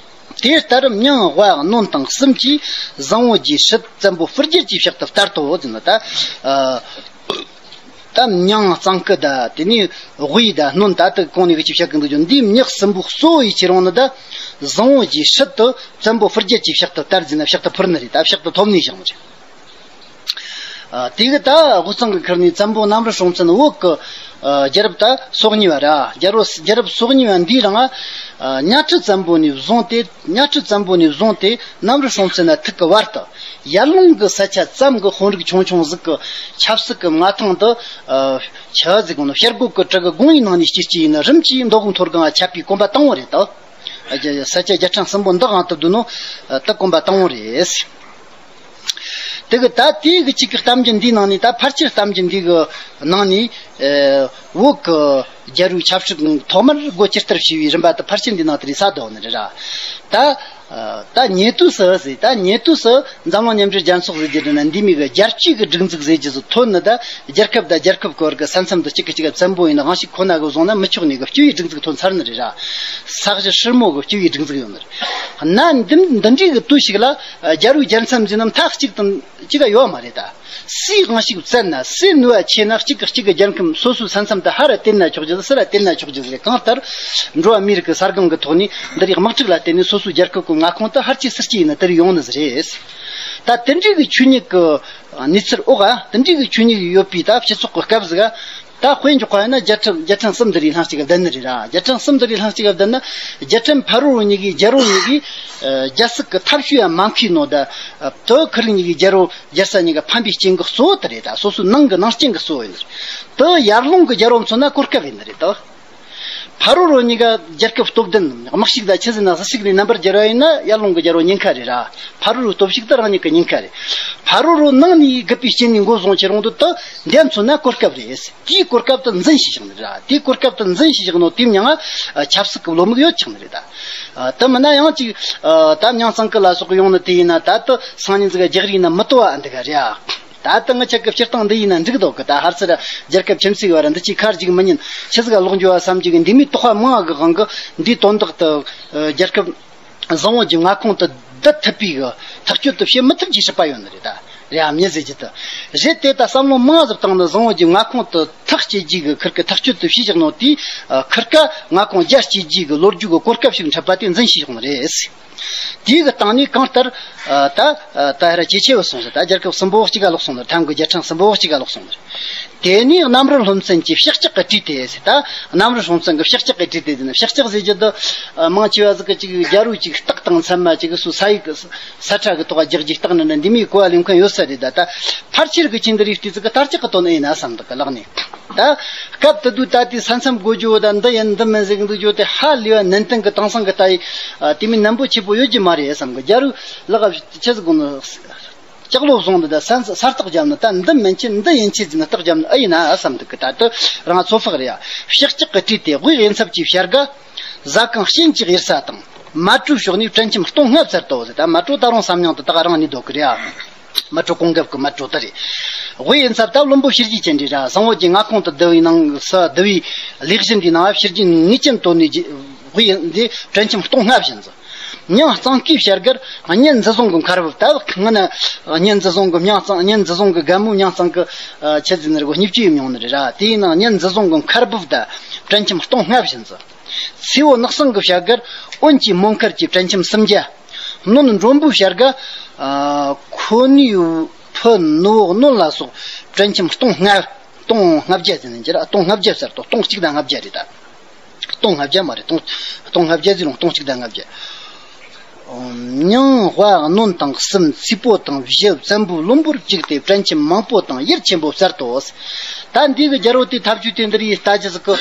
དེ་ལྟར་མྱིང་དབའ་སྣོན་དང་གསུམ་གྱིས། བཟང་བོ་རྒྱུད་སྲིད་བཙན་པོ་སྤུ་རྒྱལ་གྱི་ཕྱག་ཏུ་བསྟར་ཏོ་ཟེར་ནི། ད། ད་མྱིང་གཙང་སྐུ་ད། དེ་ནས་དབུས་ད་སྣོན་ད་དེ་གོང་ནས་གི་ཅིག་བཤད་གི་འདུག་ཀྱང་། འདིའི་མྱི་གསུམ་པོ་གཙོ་བོ་ཡི་ཁྱེར་འོང་ནི་ད་བཟང་བོ་རྒྱུད་སྲིད་དུ་བཙན་པོ་སྤུ་རྒྱལ་གྱི་ཕྱག་ཏུ་བསྟར་ཟེར་ན་ཕྱག་ཏུ་ཕུལ་ནི་རེད། ད་ཕྱག་ཏུ་ཐོབ་ནི་བཞག་ནི་རེད། ཨ། དེ་གི་ད་དབུས་གཙང་གི་ཁུལ་ནས་བཙན་པོ་གནམ་རི་སྲོང་བཙན་བོད་གི་ཨ་རྒྱལ་རབས་ད་སོ་གཉིས་པ་ར། རྒྱལ་རབས་རྒྱལ་རབས་སོ་གཉིས་པ་འདིའི་རིང་ཨ་གཉའ་ཁྲི་བཙན་པོ་ནས་བཟུང་སྟེ། གཉའ་ཁྲི་བཙན་པོ་ནས་བཟུང་སྟེ་གནམ་རི་སྲོང་བཙན་ན་ཐུག་གི་བར་དུ། ཡར་ཀླུང་གི་ས་ཆ་ཙམ་གི་དཔོན་རིགས་ཆུང་ཆུང་ཟིག་གི་ཆབ་སྲིད་ཀྱི་མངའ་ཐང་དུ། ཨ་ཆི་ཟིག་གོ་ནོ། བྱ་རྒོད་ཀྱི་གྲི་གི་དགུང་ཡི་ནང་ནས་སྐྱེས་སྐྱེས་ཡིན་ན། རིམ་གྱིས་མདོ་དབུས་མཐོ་སྒང་ཁྱབ་པའི་གོམ་པ་དང་པོ་རེད་དོ། ཨ་ས་ཆ་རྒྱལ་ཕྲན་གསུམ་པོ་འདི་དབང་དུ་བསྡུས་ནོ། ཨ་དེ་གོམ་པ་དང་པོ་རེད། དེ་གི་ད་དེའི་གི་གཅིག་གི་གཏམ་རྒྱུད་འདིའི་ནང་ནས། ད་ཕལ་ཆེར་གཏམ་རྒྱུད་འདི་གི་ནང་ནས། ཨ་བོད་གི་རྒྱལ་པོའི་ཆབ་སྲིད་ཐོག་མར་སྒོ་ཇི་ལྟར་ཕྱེ་བའི་རིམ་པ་དེ་ཕལ་ཆེར་འདི་ནང་དེ་རེད་ས་དོ་ནི་རེད་ར། ད་ད་ཉེ་དུས་སུ་ཟེར། ད་ཉེ་དུས་སུ་འཛམ་གླིང་མཉམ་འབྲེལ་རྒྱལ་ཚོགས་ཟེར་རྒྱུ་དེ་ན་འདི་མོ་གི་རྒྱལ་སྤྱིའི་གི་སྒྲིག་འཛུགས་ཟེར་རྒྱུ་ཟིག་ཐོན་ནི། ད་རྒྱལ་ཁབ་དང་རྒྱལ་ཁབ་བར་གི་ས་མཚམས་དེ་གཅིག་གི་གཅིག་ག་བཙན་པོ་ཡིན་ན། དབང་ཤུགས་ཁོ་ན་གི་བཟུང་ན་མི་ཆོག་ནི་གི་སྤྱི་པའི་སྒྲིག་འཛུགས་ཐོན་ཚར་ནི་རེད་ར། ས་གཞི་སྲིན་མོ་གི་སྤྱི་པའི་སྒྲིག་འཛུགས་ཡོད་ནི་རེད། ན་འདི་འདི་འདྲའི་གི་དུས་ཤིག་ལ་རྒྱལ་པོའི་རྒྱལ་མཚམས་ཟེར་ན་མཐའ་གཅིག་དང་གཅིག་ག་ཡོད་མ་རེད། ད་སུའི་དབང་ཤུགས་བཙན་ན། སུའི་ནུས་པ་ཆེ་ན། གཅིག་གིས་གཅིག་གི་རྒྱལ་ཁམས་སོ་སོའི་ས་མཚམས་དེ་ཧར་ར་བཏེག་ན་ཆོག་རྒྱུ་ཟིག་སུར་ར་བཏེག་ན་ཆོག་རྒྱུ་ཟིག་རེད། གང་ལྟར་འགྲོ་བ་མིའི་རིགས་ཀྱི་གསར་སྒང་གི་ཐོག་ནས་འདི་རིགས་དམག་འཁྲུག་ལ་བརྟེན་ནས་སོ་སོའི་རྒྱལ་ཁབ་ཀྱི་མངའ་ཁོངས་དེ་ཧར་གྱིས་ཚུར་གྱིས་ཡིན་ན་དེ་རིགས་ཡོང་ནི་ཟིག་རེད། ད་དེ་འདྲའི་གི་ཆོས་ཉིད་ཀྱི་གནས་ཚུལ་འོག་ག་དེ་འདྲའི་གི་ཆོས་ཉིད་ཡོད་པའི་ད་སྤྱི་ཚོགས་ཀྱི་སྐབས་ཟིག་ག་ད་དཔེ་འཇོག་པ་ཡིན་ན་རྒྱལ་ཁྲིམས་རྒྱལ་ཕྲན་གསུམ་འདི་རིགས་ལྷན་ཅིག་ག་བསྡད་ནི་རེད་ར། རྒྱལ་ཕྲན་གསུམ་འདི་རིགས་ལྷན་ཅིག་ག་བསྡད་ན། རྒྱལ་ཕྲན་ཕ་རོལ་པོ་གཉིས་ཀྱིས་རྒྱལ་པོ་གཉིས་ཀྱིས་ཨ་རྒྱལ་སྲིད་ཀྱི་ཐབས་ཤེས་ཡང་མ་མཁས་ནོ། ད་ཨ་དེ་ཁུར་གཉིས་ཀྱིས་རྒྱལ་པོ་རྒྱལ་ས་གཉིས་ཀ་ཕམ་པའི་རྐྱེན་གྱི་གཙོ་བོ་དེ་རེད། ད་སོ་སོའི་ནང་གི་ནང་རྐྱེན་གྱི་གཙོ་བོ་ཡིན་ནི་རེད། དེ་ཡར་ཀླུང་གི་རྒྱལ་པོ་མཚོན་ན་གོ་སྐབས་ཡིན་ནི་རེད། ད་ཕ་རོལ་པོ་གཉིས་ཀ་རྒྱལ་ཁབ་སྟོབས་ལྡན་དམག་ཤུགས་དང་ཆི་ཟེར་ན་ཟིལ་ཤུགས་ནས་རྣམ་པར་རྒྱལ་བ་ཡིན་ན་ཡར་ཀླུང་གི་རྒྱལ་པོ་ཉེན་ཁ་རེད་ར། ཕ་རོལ་པོའི་སྟོབས་ཤུགས་དེ་རང་ཉིད་ཀྱི་ཉེན་ཁ་རེད། ཕ་རོལ་པོ་ནང་ནས་རྒུད་པའི་རྐྱེན་ནས་མགོ་བཟུང་ཁྱེར་འོང་དུས། ད་འདི་མཚོན་ན་གོ་སྐབས་རེད། དེའི་གོ་སྐབས་དེ་འཛིན་ཞེས་བྱུང་ནི་རེད། དེའི་གོ་སྐབས་དེ་འཛིན་ཞེས་བྱུང་ནོ། དེའི་མྱིང་ང་ཆབ་སྲིད་ཀྱི་བློ་མིག་ཡོད་ཆགས་ནི་རེད། ད་དེ་མིན་ན་ཡང་ཅིག་ད་མྱང་གཙང་སྐུ་ལ་སོགས་ཡོང་ནི་དེ་ཡིན་ན། ད་དེ་སང་ཉིན་ཟིག་རྒྱག་རེས་ན་མི་དོ་བ་འདི་ག་རེད། ད་དེ་ངི་ཆ་གི་སྤྱིར་བཏང་འདི་ཡིན་ན་འགྲིག་འདུག་གི། ད་ཧར་ཚུར་རྒྱལ་ཁབ་ཁྱིམ་མཚེས་བར་འདི་ཅིག་ཁར་ཅིག་མི་ཉན། ཆི་ཟིག་ལོག་འགྱོ་བ་བསམ་གྱི་གི་འདི་མོའི་དོགས་པ་མང་བ་གི་དབང་གིས། འདིའི་དོན་དག་དེ་རྒྱལ་ཁབ་བཟང་བོ་གྱི་མངའ་ཁོངས་དེ་བསྡུ་ཐུབ་པའི་གི་ཐག་གཅོད་དེ་བྱེད་མི་ཐུབ་ཀྱི་སྲིད་པ་ཡོད་ནི་རེད། ད་རེད་ཨ་མྱི་ཟེར་རྒྱུ་དེ་རེད་དེ། ད་བསམ་བློ་མང་ཟིག་བཏང་ནས་བཟང་བོ་གྱི་མངའ་ཁོངས་དེ་ཐག་བཅད་རྒྱུ་གི་ཁུར་གི་ཐག་གཅོད་དེ་བྱས་བཞག་ནོ། དེ་ཁུར་ག་མངའ་ཁོངས་རྒྱ་བསྐྱེད་རྒྱུ་གི་ལོ་རྒྱུས་གི་གོ་སྐབས་ཤིག་འཕྲད་པ་དེ་འཛིན་བྱས་བཞག་ནི་རེད། དེའི་གི་སྟེང་ནས་གང་ལྟར་ད་ད་ཧེ་ར་ཇེ་ཆེ་བ་སོང་ཟེར། ད་རྒྱལ་ཁབ་གསུམ་པོ་གཅིག་ག་ལོག་སོང་ནི། ཐམ་གི་རྒྱལ་ཕྲན་གསུམ་པོ་གཅིག་ག་ལོག་སོང་ནི། དེ་ནས་གནམ་རི་ལྷོ་མཚན་གྱི་ཕྱག་ལྕགས་ཀྱིས་བྲིས་ཏེ་ཟེར། ད་གནམ་རི་སྲོང་བཙན་གྱི་ཕྱག་ལྕགས་ཀྱིས་བྲིས་ཏེ་ཟེར་ན། ཕྱག་ལྕགས་ཟེར་རྒྱུ་དེ་མང་ཆེ་བ་ཟིག་གི་ཅིག་རྒྱལ་པོའི་ཅིག་སྟག་དང་མཚན་མ་ཅིག་གི་སོ་ས་ཡིག་གི་ས་ཁྲ་གི་ཐོག་རྒྱག་རྒྱུའི་སྟག་ནི་ནི་འདི་མོའི་གོ་བ་ལེན་མཁན་ཡོད་ས་རེད། ད་ད་ཕལ་ཆེར་གི་ཅིག་འདི་རིགས་བལྟས་ཟིག་གི་དར་ལྕོག་གི་དོན་ཨེ་ཡིན་ན་བསམ་འདུག་གི་ལག་ནས། ད་སྐབས་དེ་དུས་ད་དེ་ས་མཚམས་དགོས་རྒྱུ་ད་འདི་ཡིན་འདི་མིན་ཟེར་གི་འདུག་རྒྱུ་དེ་ཧ་ལས་པ་ནན་ཏན་གི་དེང་སང་གི་ལྟ་ཡི་དེ་མོའི་ནན་པོ་ཆེ་པོ་ཡོད་རྒྱུ་མ་རེད་བསམ་གི། རྒྱལ་པོའི་ལག་ག་ཆི་ཟིག་དགོས་ནི། ལྕགས་ལོ་བཟུང་འདི་ད་ས་ས་རྟགས་བརྒྱབ་ནི། ད་འདི་མིན་ཆི་འདི་ཡིན་ཆི་ཟེར་ནི་རྟགས་བརྒྱབ་ནི་ཨེ་ཡིན་ན་བསམ་འདུག་གི། ད་དེ་རང་ཚོད་དཔག་རེད་ཡ། ཕྱག་ལྕགས་ཀྱིས་བྲིས་ཏེ། དབུས་གཡུལ་འཚུབ་ཀྱི་བྱ་དགའ། བཟའ་གང་གཤིན་གྱི་གཡེར་ས་དང་། མལ་གྲོའི་ཕྱོགས་ནས་བྲན་ཁྱིམ་སྟོང་ལྔ་བཙལ་ཏོ་ཟེར། ད་མལ་གྲོ་ད་རུང་བསམ་མྱོང་དེ་དག་རང་ནས་སྡོད་གི་རེད་ཡ། མལ་གྲོ་གོང་འགབ་ཀྱི་མལ་གྲོ་དེ་རེད། དབུས་གཡུལ་འཚུབ་ད་བློན་པོ་ཕྱི་རྒྱལ་ཅན་རེད་ར། བཟང་བོ་གྱི་མངའ་ཁོངས་དེ་བསྡུ་བའི་ནང་སུ་བསྡུ་བའི་ལས་གཞི་འདིའི་ནང་ཕྱི་རྒྱལ་ངེས་ཅན་དོ་ནས་དབུས་གཡུལ་འདི་བྲན་ཁྱིམ་སྟོང་ལྔ་བྱིན་ཟིན། མྱང་གཙང་ཀའི་བྱ་དགར་གཉེན་འཛིན་བཟུང་གི་མཁར་བུབ། ད་སྔ་ན་གཉེན་འཛིན་བཟུང་གི་མྱང་གཙང་གཉེན་འཛིན་བཟུང་གི་རྒན་མོ་མྱང་གཙང་གི་ཆེད་འཛིན་ནི་རེད་གོ། སྙིབ་ཅི་ཡིན་མྱོང་ནི་རེད་ར། དེ་ཡིན་ན་གཉེན་འཛིན་བཟུང་གི་མཁར་བུབ་ད་བྲན་ཁྱིམ་སྟོང་ལྔ་བཞིན་ཟིན། མཚེའུ་ནག་སང་གི་བྱ་དགར་འོན་གྱི་མོན་མཁར་གྱི་བྲན་ཁྱིམ་སུམ་བརྒྱ། སྣོན་མགྲོན་པོའི་བྱ་དགའ། ཁོ་ནུའི་ཕུ་ནུ་བོ་སྣོན་ལ་སོགས་བྲན་ཁྱིམ་སྟོང་ལྔ། སྟོང་ལྔ་བརྒྱ་ཟེར་ནས་འགྱུར་ར། སྟོང་ལྔ་བརྒྱ་ཟེར་ཏོ། སྟོང་གཅིག་དང་ལྔ་བརྒྱ་རེད་ད། སྟོང་ལྔ་བརྒྱ་མ་རེད། སྟོང་སྟོང་ལྔ་བརྒྱ་ཟེར་རུང་སྟོང་གཅིག་དང་ལྔ་བརྒྱ། མྱང་དཔའ་རྣོན་དང་གསུམ། ཚིག་པོ་དང་བཞི། བཙན་པོའི་བློན་པོར་གཅིག་སྟེ། བྲན་ཁྱིམ་མང་པོ་དང་ཡུལ་ཆེན་པོ་གསར་དུ། ད་འདི་གི་རྒྱལ་པོ་དེ་ཐབས་ཇུས་དེ་འདི་རིགས་ལྟ་རྒྱུ་ཟིག་གི།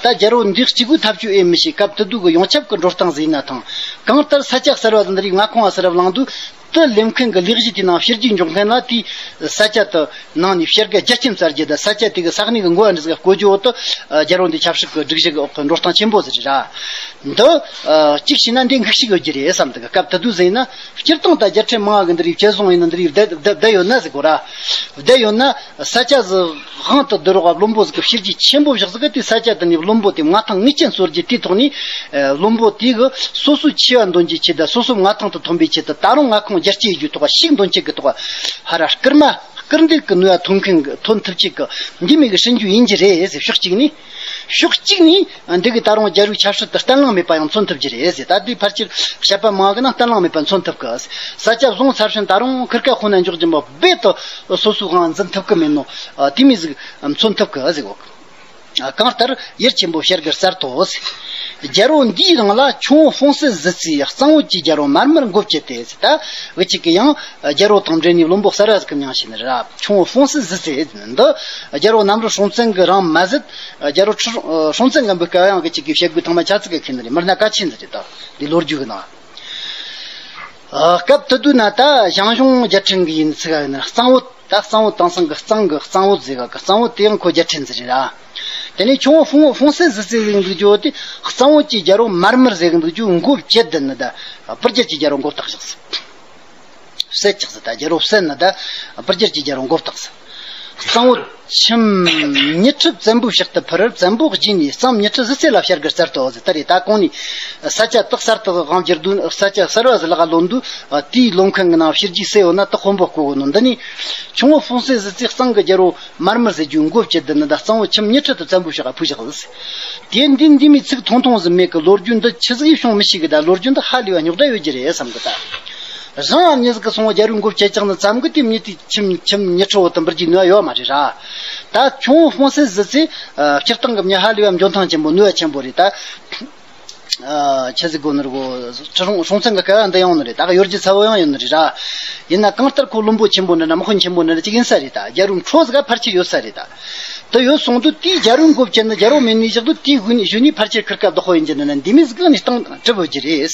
ད་རྒྱལ་པོ་འདི་གཅིག་པུའི་ཐབས་ཇུས་ཨེ་མི་ཤེས། སྐབས་དེ་དུས་ཀྱི་ཡོངས་ཁྱབ་ཀྱི་འགྲོ་སྟངས་ཟིག་ཡིན་ན་ཐང་། གང་ལྟར་ས་ཆ་གསར་བ་ཟིག་འདི་རིགས་མངའ་ཁོངས་ལ་གསར་བ་བླངས་དུས། དེ་ལེན་མཁན་གྱི་ལས་གཞི་དེའི་ནང་བྱས་རྗེས་འཇོག་མཁན་ལ་དེའི་ས་ཆ་དེ་ནང་ནས་བྱ་དགའ་རྒྱ་ཁྱིམ་གསར་རྒྱུ་དང་། ས་ཆ་དེ་གི་ས་གནས་ཀྱི་འགོ་བ་འདྲ་ཟིག་བསྐོ་རྒྱུ་འོག་ཏུ་རྒྱལ་པོ་འདི་ཆབ་སྲིད་ཀྱི་སྒྲིག་གཞི་གི་འོག་གི་འགྲོ་སྟངས་ཆེན་པོ་ཟིག་རེད་ར། འདི་གཅིག་བྱས་ན་འདི་འགུག་ཤུགས་ཡོད་རྒྱུ་རེད་བསམ་འདུག་སྐབས་དེ་དུས་ཟིག་ཡིན་ན། སྤྱིར་བཏང་ད་རྒྱལ་ཕྲན་མང་བ་གི་འདི་རིགས་བྱས་སོང་ཡིན་ན། འདི་རིགས་བསྡད་བསྡད་བསྡད་ཡོད་ན་ཟེར་གོ་ར། བསྡད་ཡོད་ན་ས་ཆ་ཟིག་དབང་དུ་བསྡུ་རོགས་བློན་པོ་ཟིག་གི་བྱས་རྗེས་ཆེན་པོ་བཞག་ཟིག་གི། དེ་ས་ཆ་དེ་ནས་བློན་པོ་དེ་མངའ་ཐང་ངེས་ཅན་གསོ་རྒྱུ། དེའི་ཐོག་ནས་བློན་པོ་དེ་གི་སོ་སོའི་ཆེ་བ་འདོན་རྒྱུའི་ཆེད་དང་། སོ་སོ་མངའ་ཐང་དུ་ཐོན་པའི་ཆེད་དུ། ད་རུང་མངའ་ཁོངས་རྒྱ་སྐྱེད་རྒྱུའི་ཐོག་ཤུགས་འདོན་ཆེད་ཀྱི་ཐོག་ཧ་ར་སྐུལ་མ་སྐུལ་འདེད་ཀྱི་ནུས་པ་ཐོན་མཁན་གྱི་ཐོན་ཐུབ་ཆེད་ཀྱི་འདི་མོ་གི་སྲིད་ཇུས་ཡིན་རྒྱུ་རེད་ཟེར། ཕྱོགས་གཅིག་ནས། ཕྱོགས་གཅིག་ནས་འདི་གི་ད་རུང་རྒྱལ་པོའི་ཆབ་སྲིད་དེ་བརྟན་ལྷིང་མེད་པ་ཡང་མཚོན་ཐུབ་རྒྱུ་རེད་ཟེར། ད་དེ་ཕལ་ཆེར་བྱ་དཔའ་མང་གི་ནང་བརྟན་ལྷིང་མེད་པ་མཚོན་ཐུབ་གི། ས་ཆ་བཟུང་ཚར་ཕྱིན་ད་རུང་ཁུར་ཀ་ཁོ་ན་འཇོག་རྒྱུ་མ་རྦད་དེ་སོ་སོའི་དབང་འཛིན་ཐུབ་གི་མེད་ནོ། དེ་མོ་ཟིག་མཚོན་ཐུབ་གི་ཟེར་གོ། གང་ལྟར་ཡུལ་ཆེན་པོ་བྱ་དགའ་གསར་དུ། རྒྱལ་པོ་འདིའི་རིང་ལ་ཁྱུང་པོ་ཧྥུང་སེ་གཟི་རྩེའི་གཙང་བོད་ཀྱི་རྒྱལ་པོ་མར་མར་མགོ་བཅད་དེ་ཟེར། ད་འུ་ཅག་གི་ཡང་རྒྱལ་པོ་དང་འབྲེལ་ནས་བློན་པོ་གསར་བ་ཟིག་གི་མྱིང་ཞིག་ནི་ར། ཁྱུང་པོ་ཧྥུང་སེ་གཟི་རྩེ་འདི་རྒྱལ་པོ་གནམ་རི་སྲོང་བཙན་གྱི་རིང་མ་ཟད། རྒྱལ་པོ་ཁྲི་སྲོང་བཙན་སྒམ་པོའི་སྐབས་ཡང་གི་ཅིག་གི་བྱེད་སྒོའི་ཐང་མ་ཆ་ཚིག་གི་ཁེལ་ནི་རེད། མི་སྣ་གལ་ཆེན་ཟིག་རེད། ད་འདི་ལོ་རྒྱུས་ཀྱི་ནང་། སྐབས་དེ་དུས་ན་ད་ཞང་ཞུང་རྒྱལ་ཕྲན་གྱི་ཡིན་ཚིག་ག་ཡིན་ན། གཙང་བོད། ད་གཙང་བོ་དེང་སང་གི་གཙང་གི་གཙང་བོ་ཟེར་ག་གི་གཙང་བོ་དེ་ཡང་ཁོ་རྒྱལ་ཕྲན་ཟིག་རེད་ར། དེ་ནས་ཁྱུང་པོ་ཧྥུང་ཧྥུང་སེ་གཟི་རྩེ་ཟེར་གི་འདུག་རྒྱུ་དེ། གཙང་བོད་ཀྱི་རྒྱལ་པོ་མར་མར་ཟེར་གི་འདུག་རྒྱུ་མགོ་བཅད་བསྡད་ནི་ད། སྤུར་རྒྱལ་གྱི་རྒྱལ་པོ་མགོ་བཏགས་བཞག་ཟིག་བསད་ཅིག་ཟིག་ད་རྒྱལ་པོ་བསད་ནི་ད། སྤུར་རྒྱལ་གྱི་རྒྱལ་པོ་མགོ་བཏགས་ཟིག་གཙང་བོ་ཁྱིམ་ཉི་ཁྲི་བཙན་པོའི་ཕྱག་ཏུ་ཕུལ། བཙན་པོ་རྗེས་ནས་གཙང་ཉི་ཁྲི་གཟི་རྩེ་ལ་བྱ་དགའ་སྩལ་ཏོ་ཟེར། ད་རེད། ད་གོང་ནས་ས་ཆ་དག་གསར་དུ་དབང་བསྒྱུར་དུས། ས་ཆ་གསར་བ་ཟིག་ལག་ལོན་དུས། དེའི་ལོན་མཁན་གྱི་ནང་བྱས་རྗེས་གསལ་ཡོད་ན་ད་དཔོན་པོ་བསྐོ་གོ་ནོ། འདི་ནས་ཁྱུང་པོ་ཧྥུང་སེ་གཟི་རྩེས་གཙང་གི་རྒྱལ་པོ་མར་མར་ཟེར་རྒྱུའི་མགོ་བཅད་བསྡད་ནི་ད། གཙང་བོ་ཁྱིམ་ཉི་ཁྲི་དུ་བཙན་པོའི་ཕྱག་ག་ཕུལ་བཞག་ཟིག་དེ་འདི་འདི་མོ་ཚིག་ཐུང་ཐུང་ཟིག་མེད་གི། ལོ་རྒྱུས་འདི་ཆི་ཟིག་ཡིས་བྱུང་མི་ཤེས་གི། ད་ལོ་རྒྱུས་འདི་ཧ་ལས་པ་རྙོག་དྲ་ཡོད་རྒྱུ་རེད་བསམ་གི། ད་རང་ཨ་མྱེས་ཟིག་གི་སོང་བ་རྒྱལ་པོའི་མགོ་བཅད་ཅག་ནི་ཙམ་གི་དེ་མྱི་དེ་ཁྱིམ་ཁྱིམ་ཉི་ཁྲི་འོག་ཏུ་འབུད་རྒྱུའི་ནུས་པ་ཡོད་མ་རེད་ར། ད་ཁྱུང་པོ་ཧྥུང་སེ་གཟི་རྩེ་སྤྱིར་བཏང་གི་མྱི་ཧ་ལས་པ་འཇོན་ཐང་ཆེན་པོ། ནུས་པ་ཆེན་པོ་རེད། ད་ཆི་ཟིག་གོ་ནི་རེད་གོ། ཁྲི་སྲོང་སྲོང་བཙན་གི་སྐབས་འདི་ཡོང་ནི་རེད། ད་གཡོ་སྒྱུ་ཚ་བོ་ཡང་ཡོད་ནི་རེད་ར། ཡིན་ན་གང་ལྟར་ཁོ་བློན་པོ་ཆེན་པོ་འདྲ་ན་དམག་དཔོན་ཆེན་པོ་འདྲ་ན་ཅིག་ཡིན་ས་རེད། ད་རྒྱལ་པོའི་འཕྲོ་ཟིག་ག་ཕལ་ཆེར་ཡོད་ས་རེད། ད་དེ་ཡོད་སོང་དུས་དེའི་རྒྱལ་པོའི་མགོ་བཅད་ནི། རྒྱལ་པོ་མེད་ནས་བཞག་དུས་དེའི་གཞུག་ནས་གཞུག་ནས་ཕལ་ཆེར་ཁུར་ཀ་བདག་པོ་ཡིན་རྒྱུ་འདི་ན་འདི་མོ་ཟིག་གི་གནས་སྟངས་གྲུབ་ཡོད་རྒྱུ་རེད།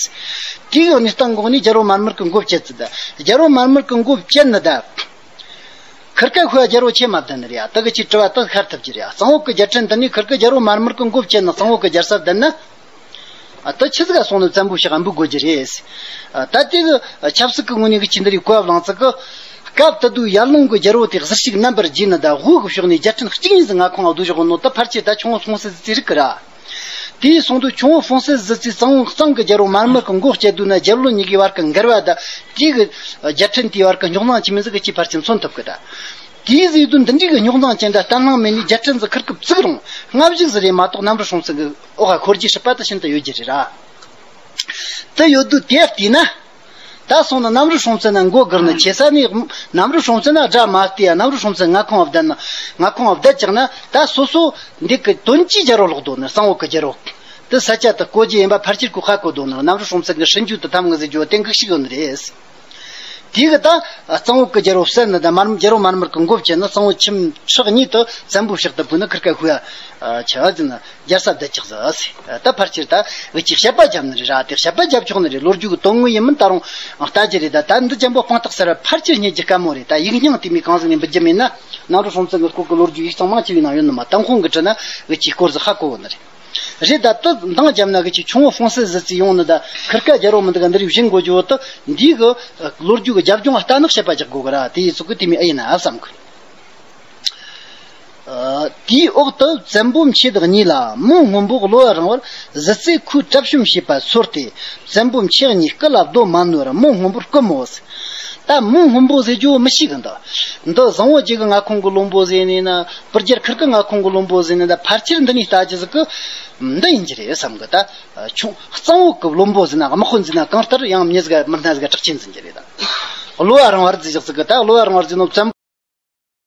དེའི་གནས་སྟངས་འགོག་ནས་རྒྱལ་པོ་མར་མར་གི་མགོ་བཅད་ཟིག་ད་རྒྱལ་པོ་མར་མར་གི་མགོ་བཅད་ནི་ད། ཁུར་ཀ་ཁོས་རྒྱལ་པོ་ཆེ་མ་བསྡད་ནི་རེད། ཨ། ད་གི་ཅིག་དྲི་བ་ད་ཤར་ཐུབ་ཀྱི་རེད། ཨ། གཙང་བོ་གི་རྒྱལ་ཕྲན་འདི་ནས་ཁུར་ཀ་རྒྱལ་པོ་མར་མར་གི་མགོ་བཅད་ན་གཙང་བོ་གི་རྒྱལ་ས་བསྡད་ན། ཨ། ད་ཆི་ཟིག་ག་སོང་ནས་བཙན་པོའི་ཕྱག་ག་འབུད་དགོས་ཀྱི་རེད། ཨ། ད་དེ་གི་ཆབ་སྲིད་ཀྱི་ངོས་ནས་གི་ཅི་འདི་རིགས་གོ་བ་བླངས་ཚེ་གི། སྐབས་དེ་དུས་ཡར་ལུང་གི་རྒྱལ་པོ་དེ་གཟི་བརྗིད་རྣམ་པར་རྒྱས་ནི་ད། དབུས་གི་ཕྱོགས་ནས་རྒྱལ་ཕྲན་གཅིག་གཉིས་ཟིག་མངའ་ཁོངས་ལ་བསྡུ་བཞག་ནོ་ད་ཕལ་ཆེར་ད་ཁྱུང་པོ་ཧྥུང་སེ་གཟི་རྩེ་རིག་གི་ར། དེ་ཡིན་སོང་དུས་ཁྱུང་པོ་ཧྥུང་སེ་གཟི་རྩེས་གཙང་བོ་གཙང་གི་རྒྱལ་པོ་མར་མར་གི་མགོ་བཅད་དུས་ན། རྒྱལ་བློན་གཉིས་ཀའི་བར་གི་འགལ་བ་དང་། དེ་གི་རྒྱལ་ཕྲན་དེའི་བར་གི་རྙོག་ཟིང་ཆི་མོ་ཟིག་གི་ཅིག་ཕལ་ཆེར་མཚོན་ཐུབ་གི། ད་དེའི་ཟེར་དུས་འདི་འདྲའི་གི་རྙོག་ཟིང་ཅན་དང་བརྟན་ལྷིང་མེད་ནས་རྒྱལ་ཕྲན་ཟིག་ཁུར་གི་བཙུགས་རུང་སྔ་གཞུག་ཟིག་རེད་མ་གཏོགས། གནམ་རི་སྲོང་བཙན་གི་འོག་ག་འཁོར་རྒྱུའི་སྲིད་པ་དེ་ཤིན་ཏུ་ཡོད་རྒྱུ་རེད་ར། དེ་ཡོད་དུས་དེ་བལྟས་ན། ད་སོང་ན་གནམ་རི་སྲོང་བཙན་ན་མགོ་སྒུར་ནི་ཆེ་ས་ནས། གནམ་རི་སྲོང་བཙན་ན་དགྲ་མ་བལྟས་ཡ། གནམ་རི་སྲོང་བཙན་མངའ་ཁོངས་བསྡད་ན། མངའ་ཁོངས་བསྡད་ཅག་ན་ད་སོ་སོ་འདི་གི་དོན་གྱི་རྒྱལ་པོ་ལོག་འདུག་ནི། གཙང་བོ་གི་རྒྱལ་པོ་དེ་ས་ཆ་དེ་བསྐོ་རྒྱུ་ཡིན་པ་ཕལ་ཆེར་ཁོ་ཧ་གོ་འདུག་ནི། གནམ་རི་སྲོང་བཙན་གི་སྲིད་འཇུག་དེ་ཐམ་ངི་ཟེར་རྒྱུ་དེ་འགུག་ཤིག་ཡོད་ནི་རེད། དེ་གི་ད་གཙང་བོ་གི་རྒྱལ་པོ་བསད་ནི་ད། མར་རྒྱལ་པོ་མར་མར་གི་མགོ་བཅད་ནི། གཙང་བོ་ཁྱིམ་ཁྲི་གཉིས་དེ་བཙན་པོའི་ཕྱག་ཏུ་ཕུལ་ནི། ཁུར་ཀ་ཁོས་ཆི་ཟེར་ན། རྒྱལ་ས་བསྡད་ཅག་ཟེར། ད་ཕལ་ཆེར་ད་འུ་ཅག་གིས་དཔྱད་པ་བརྒྱབ་ནི་རེད་ར། དེ་དཔྱད་པ་བརྒྱབ་ཆོག་ནི་རེད། ལོ་རྒྱུས་ཀྱི་དོན་དངོས་ཡིན་མིན་ད་རུང་ལྟ་རྒྱུ་རེད། ད་ད་འདི་ཅན་པོ་དཔང་རྟགས་ཟེར་བ་ཕལ་ཆེར་རྙེད་རྒྱུ་དཀའ་མོ་རེད། ད་ཡིག་རྙིང་དེ་མོ་གང་ཟིག་ནས་འབུད་རྒྱུ་མེད་ན། གནམ་རི་སྲོང་བཙན་གྱི་སྐོར་གྱི་ལོ་རྒྱུས་ཡིག་ཚང་མང་ཆེ་བའི་ནང་ཡོད་ནི་མ། ཏུན་ཧོང་གི་ཁྲིད་ན་འུ་ཅག་སྐོར་ཟིག་ཧ་གོ་གི་ནི་རེད། རེད། ད་དེ་འདང་བརྒྱབ་ན་གི་ཅིག་ཁྱུང་པོ་ཧྥུང་སེ་གཟི་རྩེ་ཡོང་ནི་ད། ཁུར་ཀ་རྒྱལ་པོ་མི་འདུག་ག་འདི་རིགས་བཞེངས་དགོས་རྒྱུ་བོ་དེ། འདི་གི་ལོ་རྒྱུས་ཀྱི་རྒྱབ་ལྗོངས་ལ་ལྟ་ནི་དཔྱད་པ་རྒྱག་དགོས་གི་ར། དེ་ཡིན་ཙུག་གི་དེ་མོ་ཨེ་ཡིན་ན་བསམ་གི། དེའི་འོག་ཏུ་བཙན་པོ་མཆེད་གཉིས་ལ་མོ་སྔོན་པོ་གློ་བ་རིང་བར་གཟི་རྩེ་ཁོས་གྲབས་གཤོམ་བྱས་པ་ཚོར་ཏེ། བཙན་པོ་མཆེད་གཉིས་སྐུ་ལ་རྡོ་མ་ནོར་ར་མོ་སྔོན་པོར་བསྐུམ་མོ་ཟེར། ད་མོ་སྔོན་པོ་ཟེར་རྒྱུ་མི་ཤེས་གི་འདུག་འདི་བཟང་བོ་རྒྱལ་གི་མངའ་ཁོངས་གི་བློན་པོ་ཟེར་ནས་ན། བུ་རྒྱལ་ཁུར་གི་མངའ་ཁོངས་གི་བློན་པོ་ཟེར་ནས་ད་ཕལ་ཆེར་འདི་ནས་ལྟ་རྒྱུ་ཟིག་གི་འདི་ཡིན་རྒྱུ་རེད་བསམ་གི། ད་ཆུང་གཙང་བོ་གི་བློན་པོ་ཟེར་ན་དམག་དཔོན་ཟེར་ན་གང་ལྟར་ཡང་མྱི་ཟིག་མི་སྣ་ཟིག་གྲགས་ཆེན་ཟིག་ཡིན་རྒྱུ་རེད། ད་གློ་བ་རིང་བར་ཟེར་ཞིག་ཟིག་གི། ད་གློ་བ་རིང་བར་ཟེར་ནོ་བཙན་